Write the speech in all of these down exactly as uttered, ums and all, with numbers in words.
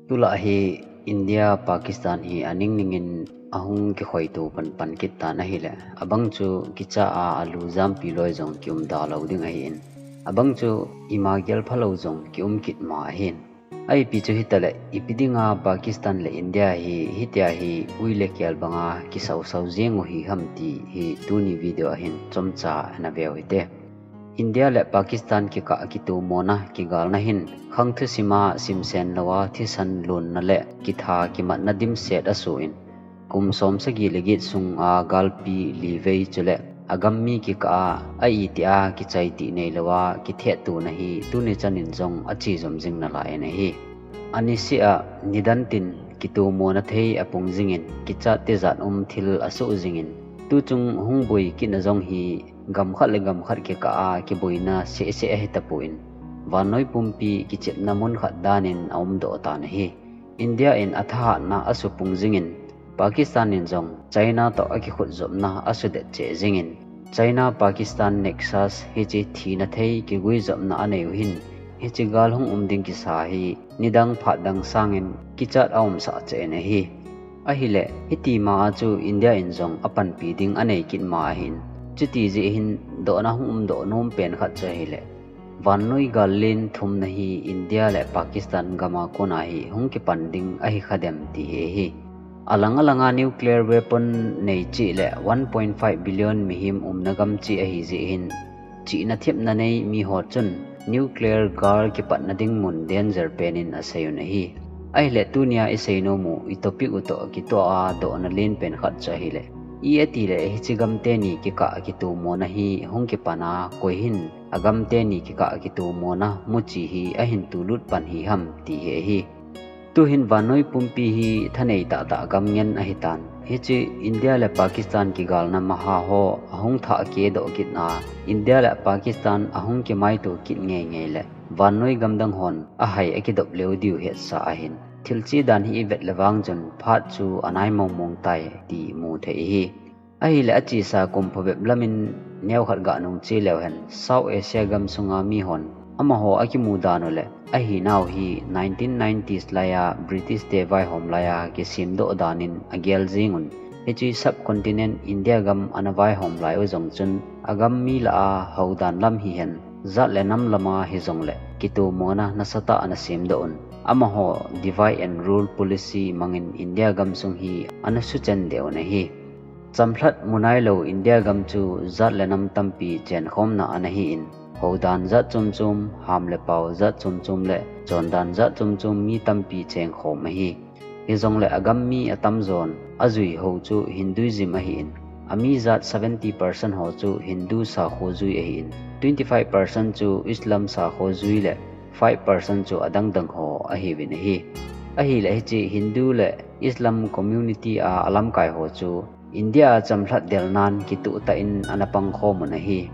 Tulai hi India, Pakistan hi aning ningin ahung kikhoitu panpan kit tan ahileh, abang chu kicha a alu jampi loi jong kium da lou ding ahin. Abang chu ima gel phalou jong kium kit ma ahin. Ahipi chu hitaleh, ipi dinga Pakistan le India hi, hitia hi ui le kel banga kisausau jeng u hi ham ti hi tuni video ahin chomcha ana veu hite. India le Pakistan kikah kitumona kigalna hin khang thusima simsen loua thisan lonna le kitha kimatna dimset asuh in, kum som sagi le get sunga galpi livei chule agam mi kikah a, a itia kichai ti neiloua kithetuna hi tuni chanin jong achi jom jing nalai in ahi. Anisih a nidan tin kitumona thei apung jingin, kichat tijat um thil asuh jingin, tuchung hung boi kitna jong hi gam khat le gam khat kikah a kiboina sehseh ahi tapon, vannoi pumpi kichepna mun khat danin aumdoh tan ahi. India in athahatna asupung jingin, Pakistan in jong China toh akikhut jopna asudet cheh jingin, China Pakistan nexus hiche thina thei kigui jopna anei u hin, hiche gal hung um ding kisa hi nidang phat dang sangin kichat aumsah cheh in ahi. Ahileh, hiti ma a chu India in jong apanpi ding anei kit ma ahin. Chuti jeh hin dohna hung umdoh nom pen khat chu ahileh, vannoi gal len thumna hi India le Pakistan gam a kona hi hung kipan ding ahi kha dem ti hi ahi. Alang alanga nuclear weapon nei cheh le one point five billion mihem umna gam cheh ahi jeh hin, chihna thepna nei miho chun nuclear gal kipatna ding mun danger pen in asei un ahi. Ahileh tunia isei nom u, itopic u toh kitoh a dohna len pen khat chu ahileh, i atileh hiche gam teni kikah kitumona hi hung kipan a, koi hin agam teni kikah kitumona muchi hi ahin tulut pan hi ham ti hi ahi. Tuhin vannoi pumpi hi thanei tahtah gam ngen ahitan. Hiche India le Pakistan kigalna maha ho ahung thah kedoh kitna, India le Pakistan ahung kimaito kit ngeingei le vannoi gam dang hon ahai akidop leu diu hetsa ahin. Thil chih dan hi ivet le vang chun phat chu anai mongmong tai ti mu thei ahi. Ahileh achesa kum phabep lamin neokhat ganung che leu hen, South Asia gam sunga mihon amaho akimu dan u le ahinau hi nineteen nineties laiya British te vaihom laiya kisemdoh danin agel jing un, hiche subcontinent India gam ana vaihom lai u jong chun agam mi lah a houdan lam hihen, jat le nam lama hijongleh kitumona nasatah ana semdoh un, amaho divide and rule policy mangin India gam sung hi ana suchen deh un ahi. Chamlhat munailou India gam chu jat le nam tampi chenkhomna ana hin, houdan jat chomchom, ham le pao jat chomchom le chondan jat chomchom mi tampi chengkhom ahi. Hijongleh agam mi atamjon ajui ho chu Hinduism ahin, ami jat seventy percent ho chu Hindu sakho jui ahin, twenty five percent chu Islam sakho jui le five percent chu adangdang ho ahiuvin ahi. Ahileh hiche Hindu le Islam community a alamkai ho chu India a chamlhat delnan kituhtah in ana pangkhom un ahi.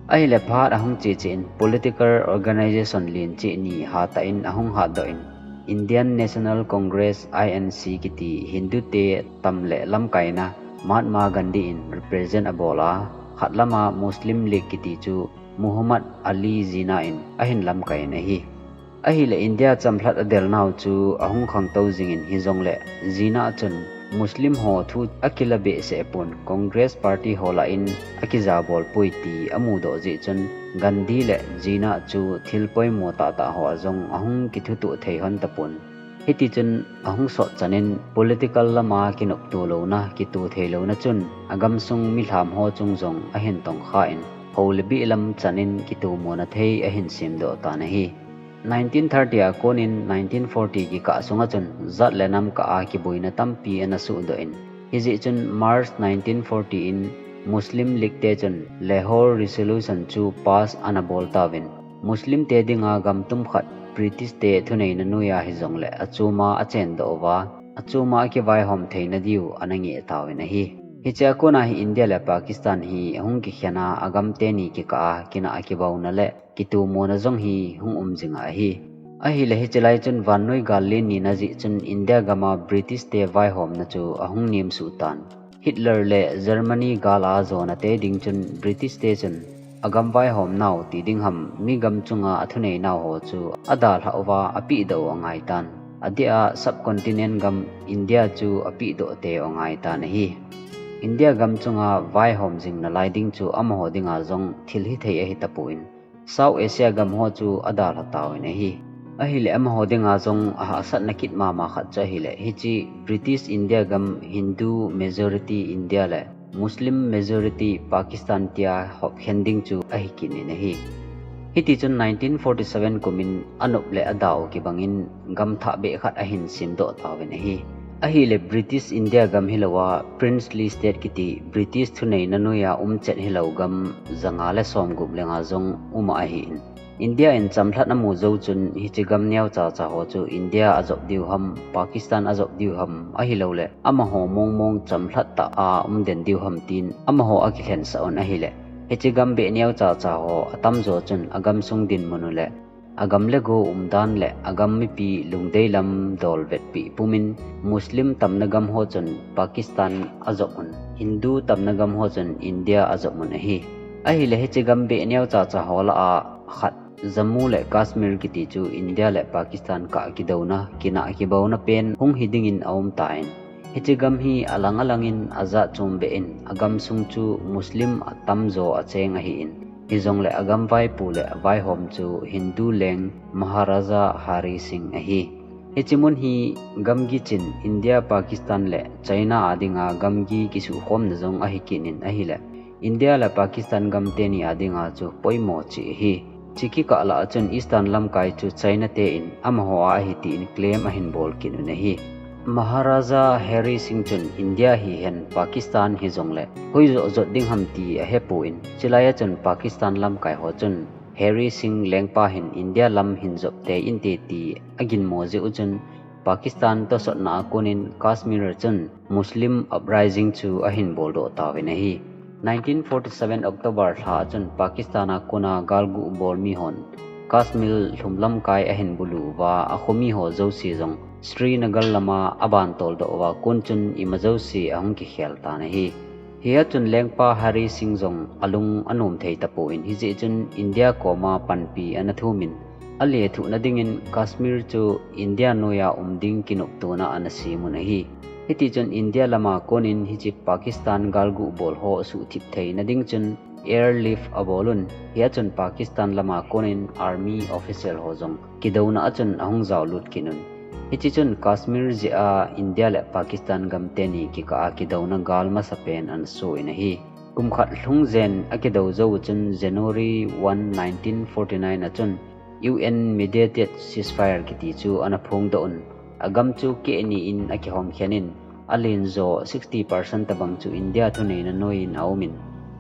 Ahileh phat ahung che cheh in political organization len cheh ni hatah in ahung hatdoh in, Indian National Congress, I N C, kiti Hindu te tam le lamkaina Mahatma Gandhi in represent abol a, khat lama Muslim League kiti chu Muhammad Ali Jinnah in ahin lamkai in ahi. Ahileh India chamlhat adelnau chu ahung khangtou jingin hijongleh Jinnah chun Muslim ho thu akila behseh pon, Congress Party ho lah in akijabol poi ti amudoh jeh chun Gandhi le Jinnah chu thil poimo tahtah ho a jong ahung kithutoh thei hon tapon. Hitichun ahung sot chanin political lama kinopto louna, kito thei louna chun agamsung milham ho chung jong ahin tongkha in, hou le bih lam chanin kitomona thei ahin semdoh tan ahi. Nineteen thirty a konin nineteen forty kikah sunga chun jat le nam kah a kiboina tampi ana suhdoh in, hijeh chun March nineteen forty in Muslim League te chun Lahore Resolution chu pass ana bol tauvin, Muslim te dinga gam tum khat British te thuneina noiya hijongleh achoma achendoh uva, achoma akivaihom theina diu ana ngeh tauvin ahi. Hichea kona hi India le Pakistan hi ahung kikhen a, agam teni kikah a kinah kibouna le kitomona jong hi hung um jing ahi. Ahileh hiche lai chun vannoi gal len nina jeh chun India gam a British te vaihomna chu ahung nemsuh tan. Hitler le Germany gal a jona te ding chun British te chun agam vaihomnau ti ding ham, mi gam chunga athuneinau ho chu adalhah uva apehdoh u angai tan. Adeh a subcontinent gam India chu apehdoh tei angai tan ahi. India gam chunga vaihom jing nalai ding chu amaho dinga jong thil hithei ahi tapon, South Asia gam ho chu adalha tauvin ahi. Ahile amaho dinga jong ahahsatna kit mama khat chu ahile, hiche British India gam Hindu majority India le Muslim majority Pakistan tia hopkhen ding chu ahi kit in ahi. Hitichun nineteen forty seven kumin anop le adau kibangin gam thahbeh khat ahin semdoh tauvin ahi. Ahile British India gam hilouva Princely State kiti British thuneina noiya umchet hilou gam janga le somgup lenga jong uma ahin. India in chamlhat amu jou chun hiche gam neocha cha ho chu India ajop diu ham, Pakistan ajop diu ham ahilouleh amaho mongmong chamlhat tah a umden diu ham tin amaho akilhensah un ahile, hiche gam beh neocha cha ho atamjo chun agamsung dinmun u le agam le go umdan le agam mipi lungdei lam dol vetpeh pumin Muslim tamna gam ho chun Pakistan ajop un, Hindu tamna gam ho chun India ajop un ahi. Ahile hiche gam beh neocha cha ho lah a khat Jammu le Kashmir kiti chu India le Pakistan kah kidouna, kinah kibouna pen hung hi dingin aum tan. Hiche gam hi alang alangin ajat chom beh in agamsung chu Muslim atamjo acheng ahin. Hijongle agam vaipo le vaihom chu Hindu leng Maharaja Hari Singh ahi. Hiche mun hi gamgi chin India, Pakistan le China a dinga gamgi kisukhomna jong ahi kit in ahile, India le Pakistan gam teni a dinga chu poimo cheh ahi. Hiche kikah lah a chun Eastern lamkai chu China te in amaho a ahi tin claim ahin bol kit un ahi. Maharaja Hari Singh chun India hihen Pakistan hijongle hoijoh jot ding ham ti ahepon, chulai a chun Pakistan lamkai ho chun Hari Singh lengpa hin India lam hin jop tei inte ti aginmo jeh u chun Pakistan tosotna a konin Kashmir a chun Muslim uprising chu ahin boldoh tauvin ahi. Nineteen forty seven October lha a chun Pakistan a kona galguh bol mihon Kashmir lhum lamkai ahin bulu uva, akhomi ho jouse jong Srinagar lama aban toldoh uva, kon chun ima jouse ahung kikhel tan ahi. Hia chun lengpa Hari Singh jong alung anom thei tapon, hijeh chun India koma panpi ana thumin, alethuhna dingin Kashmir chu India noiya um ding kinoptona ana semun ahi. Hitichun India lama konin hiche Pakistan galguh bol ho suhthip theina ding chun airlift abol un. Hia chun Pakistan lama konin army official ho jong kidouna a chun ahung jaolut kit un. Hiche chun Kashmir jeh a India le Pakistan gam teni kikah a kidouna gal masapen ana soh in ahi. Kum khat lhung jen akidou jou u chun January one, nineteen forty nine a chun U N mediated ceasefire kiti chu ana phongdoh un. Agam chu keh ni in akihomkhen in, alenjo sixty percent tobang chu India thuneina noiyin aumin,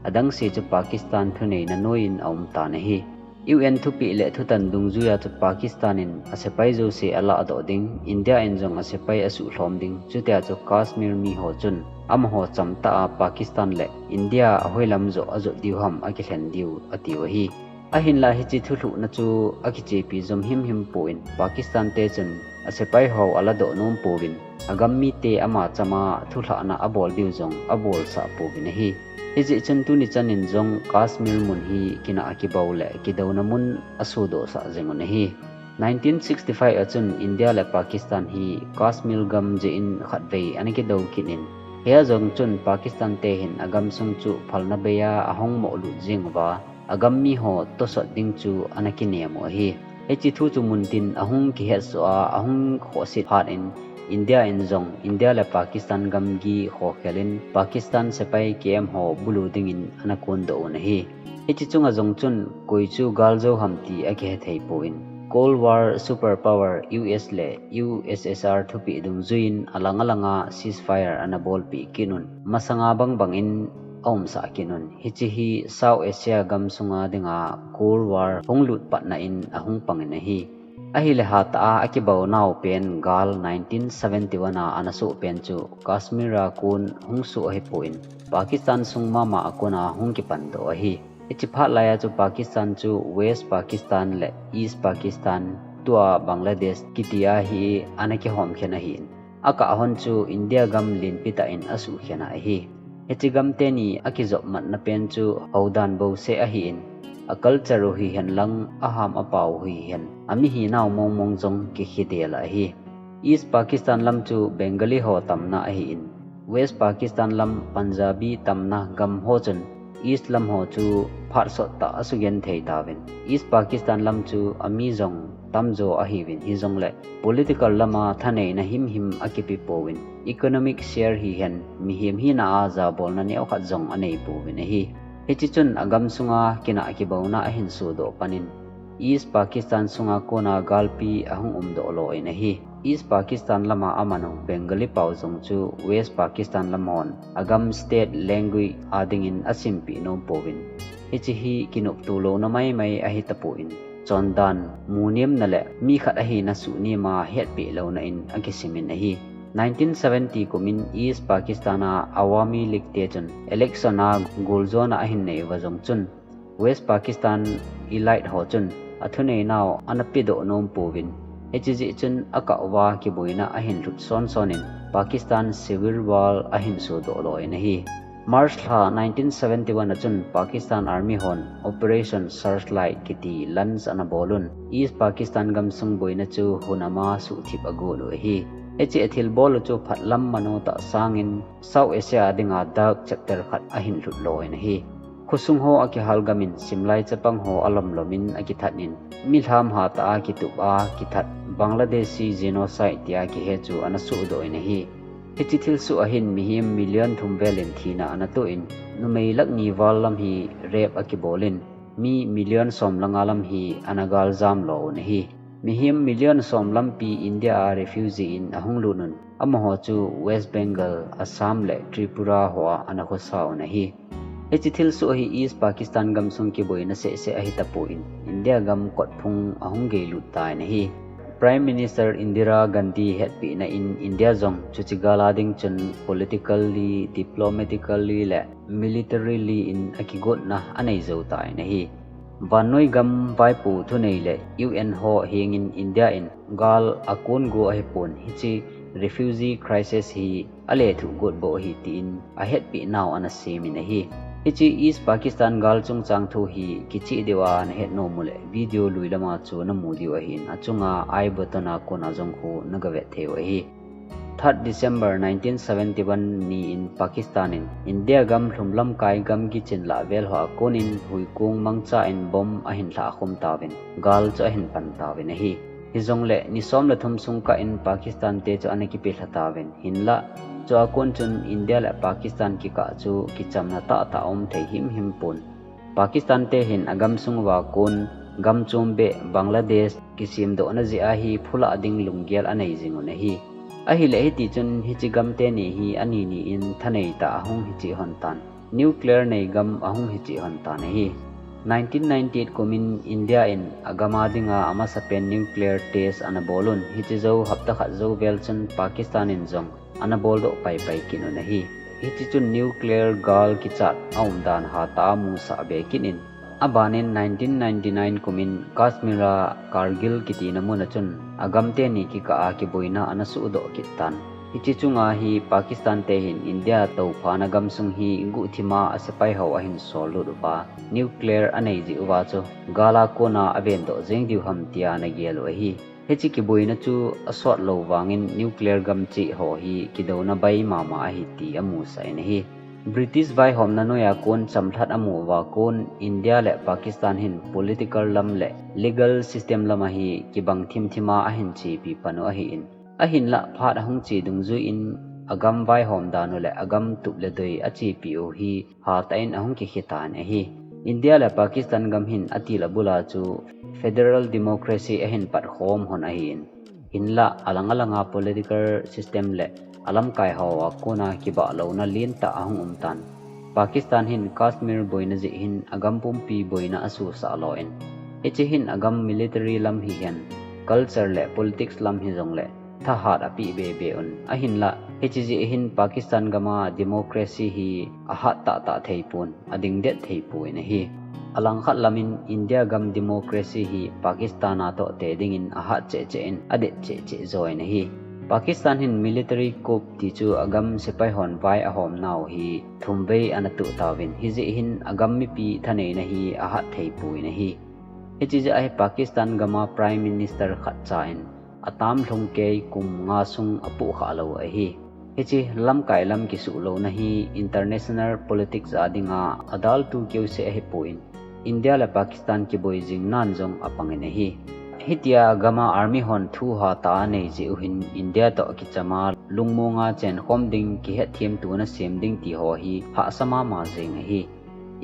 adangse chu Pakistan thuneina noiyin aum tan ahi. U N thupeh le thutan dungjuiya chu Pakistan in asepai jouse alahdoh ding, India in jong asepai asuhlhom ding, chutia chu Kashmir miho chun amaho chamtah a Pakistan le India ahoilam joh ajot diu ham akilhen diu atiu ahi. Ahinla hiche thulhuhna chu akichepi jom himhim pon, Pakistan te chun asepai ho aladoh nom pouvin, agam mite ama chama thulhahna abol diu jong abolsah pouvin ahi. Hijeh chun tuni chanin jong Kashmir mun hi kinah kibou le kidouna mun asodohsah jengun ahi. Nineteen sixty five a chun India le Pakistan hi Kashmir gam jeh in khatvei ana kidou kit in, hia jong chun Pakistan te hin agamsung chu phalna beiya ahung mohlut jeng uva, agam miho tosot ding chu ana kinem u ahi. Hiche thu chu muntin ahung kihetsoh a, ahung khohset phat in, India in jong India le Pakistan gamgi khokhelin Pakistan sepai camp ho bulu dingin ana kondoh un ahi. Hiche chunga jong chun koi chu galjou ham ti akihethei pon, Cold War superpower U S le U S S R thupeh dungjuiyin alang alanga ceasefire ana bolpeh kit un. Masanga bangbangin aumsah kit un. Hiche hi South Asia gamsunga dinga Cold War hunglut patna in ahung pangin ahi. Ahile hatah a akibonau pen gal nineteen seventy one a ana soh pen chu Kashmir a kon hung soh ahipon, Pakistan sung mama a kona hung kipandoh ahi. Hiche phat laiya chu Pakistan chu West Pakistan le East Pakistan, tua Bangladesh kitia hi ana kihomkhen ahin, akah hon chu India gam lenpitah in asuhkhen ahi. Hiche gam teni akijopmatna pen chu houdan bouseh ahin, a culture u hihen lang, aham apao u hihen, amihinau mongmong jong kikhidel ahi. East Pakistan lam chu Bengali ho tamna ahin, West Pakistan lam Punjabi tamna gam ho chun East lam ho chu phat sot tah a sugen thei tauvin. East Pakistan lam chu ami jong tamjo ahiuvin, hijongle political lama thaneina himhim akipe pouvin, economic share hihen mihem hina a jabolna neokhat jong anei pouvin ahi. Hiche chun agam sunga kinah kibouna ahin sodoh panin, East Pakistan sunga kona galpi ahung umdoh lou in ahi. East Pakistan lama amanu Bengali pao jong chu West Pakistan lam hon agam state language a dingin asimpeh nom pouvin, hiche hi kinopto louna maimai ahi tapon, chondan, munemna le mi khat ahina suhnema hetpeh louna in akisimin ahi. Nineteen seventy kumin East Pakistan a Awami League te chun election a goljona ahin nei uva jong chun, West Pakistan elite ho chun athuneinau ana pedoh nom pouvin, hiche jeh chun akah uva kiboina ahin lhut sonson in Pakistan Civil War ahin sodoh lou in ahi. March lha nineteen seventy-one a chun Pakistan Army hon Operation Searchlight kiti launch ana bolun, East Pakistan gamsung boina chu hunama suhthip agot u ahi. Hiche athilbol u chu phatlam mano tah sangin South Asia a dinga dark chapter khat ahin lhut lou in ahi. Khosung ho akihal gamin, simlai chapang ho alomlomin akithat in, milham hatah a kitup a kithat Bangladeshi genocide tia kihe chu ana sohdoh in ahi. Hiche thilsoh ahin mihem million thum velin thina ana toh in, numei lakh ni val lam hi rape akibolin, mi million som langa lam hi ana galjam lou un ahi. Mihem million som lampi India a refugee in ahung lut un, amaho chu West Bengal, Assam le Tripura hoa ana khosa un ahi. Hiche thilsoh hi East Pakistan gamsung kiboina sehseh ahi tapon, India gam kotphung ahung geilut tan ahi. Prime Minister Indira Gandhi hetpehna in India jong chuche gal a ding chun politically, diplomatically le militarily in akigotna anei jou tan ahi. Vannoi gam vaipo thunei le U N ho hengin India in gal akon go ahipon, hiche refugee crisis hi alethuh got bou ahi tin ahetpeh nau ana semin ahi. Hiche East Pakistan gal chungchang thu hi kicheh diu a nahet nom uleh video lui lama chu namu diu ahin, achunga I button a kona jong khu nagavet thei u ahi. Third December nineteen seventy-one ni in Pakistan in India gam lhumlamkai gamgi chin lah vel hoa konin huikong mangcha in bomb ahin lhah khum tauvin, gal chu ahin pan tauvin ahi. Hijongle ni som le thum sung kah in Pakistan te chu ana kipelha tauvin, hinlah chua kon chun India le Pakistan kikah chu kichamna tahtah aum thei himhim pon. Pakistan te hin agamsung uva kon gamchom beh Bangladesh kisemdohna jeh a hi phulah ding lunggel anei jing un ahi. Ahileh hitichun hiche gam teni hi ani ni in thanei tah ahung hicheh lhon tan, nuclear nei gam ahung hicheh lhon tan ahi. Nineteen ninety-eight kumin India in agam a dinga amasapen nuclear test ana bol un, hiche jou hapta khat jou vel chun Pakistan in jong ana boldoh paipai kit un ahi. Hitichun nuclear gal kichat aumdan hatah a musah be kit in, abanin nineteen ninety-nine kumin Kashmir a Kargil kitina mun a chun agam teni kikah a kiboina ana sohdoh kit tan. Hiche chunga hi Pakistan te hin India touphana gamsung hi guhthima asepai ho ahin sollut uva, nuclear anei jeh uva chu gal a kona avendoh jeng diu ham tia ana gel u ahi. Hiche kiboina chu asot lou vangin nuclear gam cheh ho hi kidouna bai mama ahi ti amusah in ahi. British vaihomna noiya kon chamlhat amu uva kon India le Pakistan hin political lam le legal system lama hi kibang thimthima ahin chepi pan u ahin, ahinlah phat ahung che dungjuiyin agam vaihom dan u le agam tup le doi achepi u hi hatah in ahung kikhe tan ahi. India le Pakistan gam hin atil abula chu federal democracy ahin patkhom lhon ahin, hinlah alang alanga political system le alamkai hoa kona kibahlouna lentah ahung umtan. Pakistan hin Kashmir boina jeh hin agam pumpi boina asusah lou in, hiche hin agam military lam hihen, culture le politics lam hijongle thahat apeh bebe un, ahinlah hiche jeh hin Pakistan gama democracy hi ahat tahtah theipon, adingdet theipon ahi. Alangkhat lamin India gam democracy hi Pakistan a toh te dingin ahat chehcheh in adet chehcheh join ahi. Pakistan hin military coup tichu agam sepai hon vai ahomnau hi thumvei ana toh tauvin, hijeh hin agam mipi thaneina hi ahat theipon ahi. Hiche jeh a hi Pakistan gama Prime Minister khatcha in atam lhung kei kum nga sung apuh khah lou ahi. Hiche lamkai lam kisuh louna hi international politics a dinga adaltu keuseh ahipon, India le Pakistan kiboi jing nan jong apangin ahi. Hitia gama army hon thu hatah a anei jeh u hin India toh kichama lungmonga chenkhom ding kihetthem tuna sem ding ti ho hi hahsa mama jeng ahi.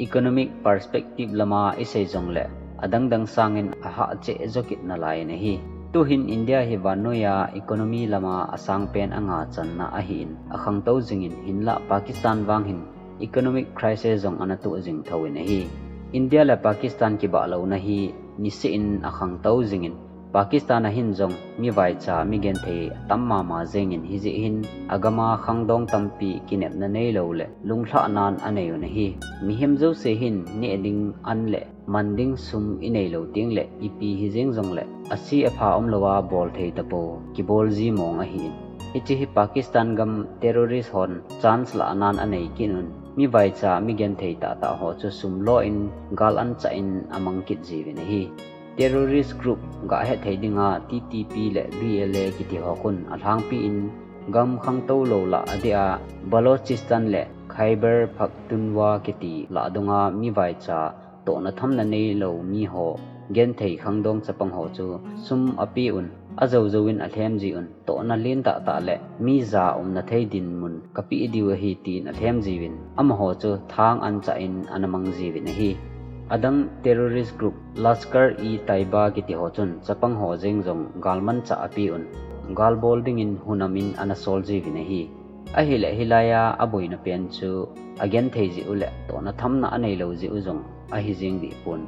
Economic perspective lama isei jongle adangdang sangin ahah cheh jo kit nalai in ahi. Tuhin India hi vannoiya economy lama asangpen anga channa ahin akhangtou jingin, hinlah Pakistan vang hin economic crisis jong ana toh jing thouvin ahi. India le Pakistan kibah louna hi niseh in akhangtou jingin, Pakistan a hin jong mivaicha migenthei atam mama jengin, hijeh hin agama khangdong tampi kinepna neilou le lunglhahnan anei un ahi. Mihem jouse hin neh ding an le man ding sum inei lou tengle ipi hijeng jongle ase apha umlouva bol thei tapou kibol ji mong ahin. Hiche hi Pakistan gam terrorist hon chance lahnan anei kit un, mivaicha migenthei tahtah ho chu sum lo in gal anchah in amang kit jiuvin ahi. Terrorist group gah hethei dinga T T P le B L A kiti ho khun alhangpi in gam khangtou lou lah adeh a Balochistan le Khyber Pakhtunkhwa kiti lah dunga mivaicha tohna thamna neilou miho genthei khangdong chapang ho chu sum ape un, ajou jouvin alhem ji un, tohna len tahtah le mi ja umna thei dinmun kapeh diu ahi tin alhem jiuvin, amaho chu thang anchah in ana mang jiuvin ahi. Adang terrorist group Lashkar-e-Taiba kiti ho chun chapang ho jeng jong galmanchah ape un, gal bol dingin hunamin ana sol jiuvin ahi. Ahile hilaiya aboina pen chu agenthei jeh u le tohna thamna aneilou jeh u jong ahi jeng dehpon.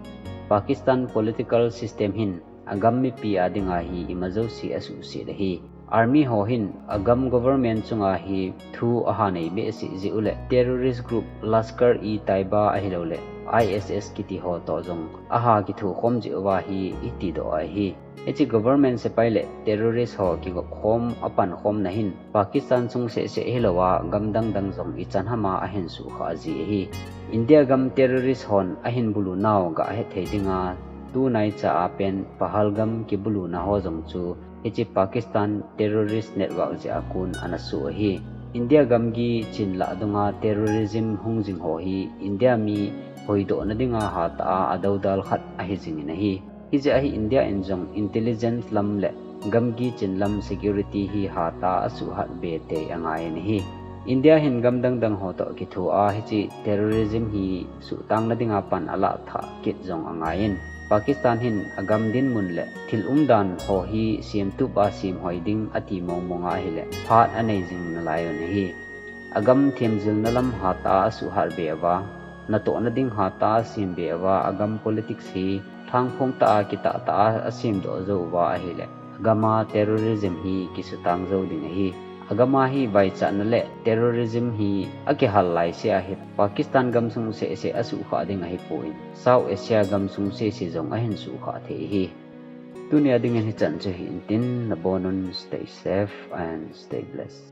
Pakistan political system hin agam mipi a dinga hi ima jouse asuhset ahi. Army ho hin agam government chunga hi thu ahanei behseh jeh u le terrorist group Lashkar-e-Taiba ahiloule I S S kiti ho toh jong aha kithukhom jeh uva hi hitidoh ahi. Hiche government sepai le terrorist ho kigopkhom apankhomna hin Pakistan sung sehseh hilouva gam dangdang jong ichan hama ahin suhkhah ji ahi. India gam terrorist hon ahin bulu nau gah hethei dinga tunaicha a pen Pahalgam kibuluna ho jong chu hiche Pakistan terrorist network jeh a kon ana soh ahi. India gamgi chin lah dunga terrorism hung jing ho hi India mi hoidohna dinga hatah a adoudal khat ahi jingin ahi. Hijeh a hi India in jong intelligence lam le gamgi chin lam security hi hatah a asuhhat be tei angaiyin ahi. India hin gam dangdang ho toh kithoa hiche terrorism hi suhtangna dinga pan alah thah kit jong angaiyin, Pakistan hin agam dinmun le thil umdan ho hi semtup a semhoi ding ati mongmong a ahile phat anei jing nalaiyin ahi. Agam themjilna lam hatah a asuhhat be uva, natohna ding hatah a asem be uva, agam politics hi lhangphong tah a kitahtah a asemdoh jou uva ahile agama terrorism hi kisutang jou ding ahi. Agama hi vaichahna le terrorism hi akihal laisea hi Pakistan gamsung sehseh asuhkhah ding ahipon, South Asia gamsung sehseh jong ahin suhkhah thei ahi. Tunia dingin hichan chu hitin, nabonun stay safe and stay blessed.